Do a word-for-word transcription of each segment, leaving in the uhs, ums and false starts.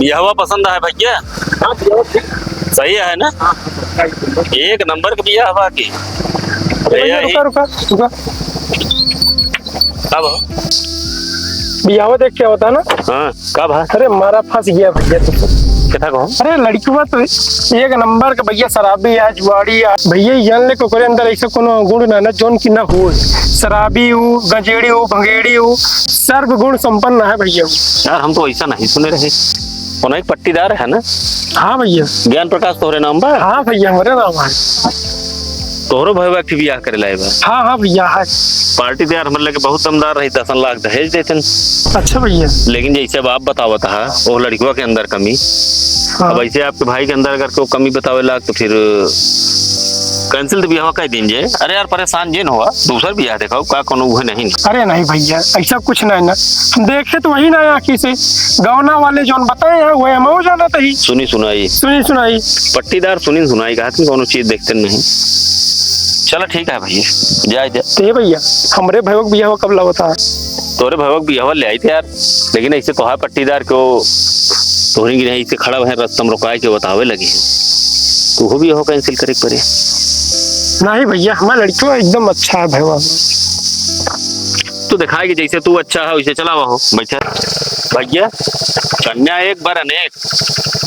बियाहवा पसंद है भैया? हाँ, बियाहवा ठीक। सही है ना? हाँ, हाँ, हाँ, एक नंबर। एक नंबर के बियाह बा की। अरे भैया, भैया, यही रुका, रुका, रुका। का बा? बियाहवा देख के होता ना? हाँ, का बा? अरे, मारा फंस गया भैया तू तो। कितना कहो? अरे, लड़कवा तो एक नंबर के भैया, शराबी है, जुआड़ी है। भैया, ई जान ले कि ओकरे अंदर ऐसा कोनो गुण ना, ना जौन की ना हो। शराबी हो, गंजेड़ी हो, भंगेड़ी हो, सर्व गुण संपन्न है भैया। यार, हम तो ऐसा नहीं सुने रहे। कोनो एक पट्टीदार है ना? हाँ भैया। ज्ञान प्रकाश तोहरे नाम बा? हाँ भैया, हमरे नाम है। तोहरो भैया के बियाह करे लाए बा? हाँ, हाँ भैया, है। पार्टी तो यार हमरे लगे बहुत दमदार रही, दसन लाख दहेज देतन। अच्छा भैया। लेकिन जैसे अब आप बतावत हा, वो लड़कवा के अंदर कमी। हाँ। अब ऐसे आपके भाई के अंदर अगर कोई कमी बतावे लाग तो फिर cancel तो बियाह कर दीन जे। अरे यार, परेशान जिन हुआ, दूसर बियाह देखाओ, का कोनो उहे नहीं। अरे नहीं भैया, ऐसा कुछ नहीं ना, हम देखे तो वही ना आँखी से, गौना वाले जौन बताए हैं, वही हम हो जाना तही। सुनी सुनाई। सुनी सुनाई। पट्टीदार सुनी सुनाई, कहा तुम कोनो चीज देखते नहीं। चलो ठीक है भैया, जाए जा। तो ये भैया, हमरे भैया के बियाह कब लावता है? तोरे भैया के बियाह ले आई थे यार, लेकिन ऐसे तोहार पट्टीदार के वो तोहरी की नहीं, ऐसे खड़ा है रस्तम रुकाए के बतावे लगे हैं, तो वो बियाह cancel करे के पड़े। नहीं भैया, हमारा लड़कियों एकदम अच्छा है भैया। तू दिखाए कि जैसे तू अच्छा है वैसे चलावा हो, बैठा। भैया, कन्या एक बर अनेक,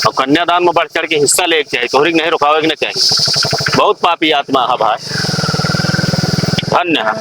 और कन्यादान में बढ़ चढ़ के हिस्सा लेके चाही, तोहरी के नहीं रुकावे के ना चाही। बहुत पापी आत्मा है भाई, धन्य है।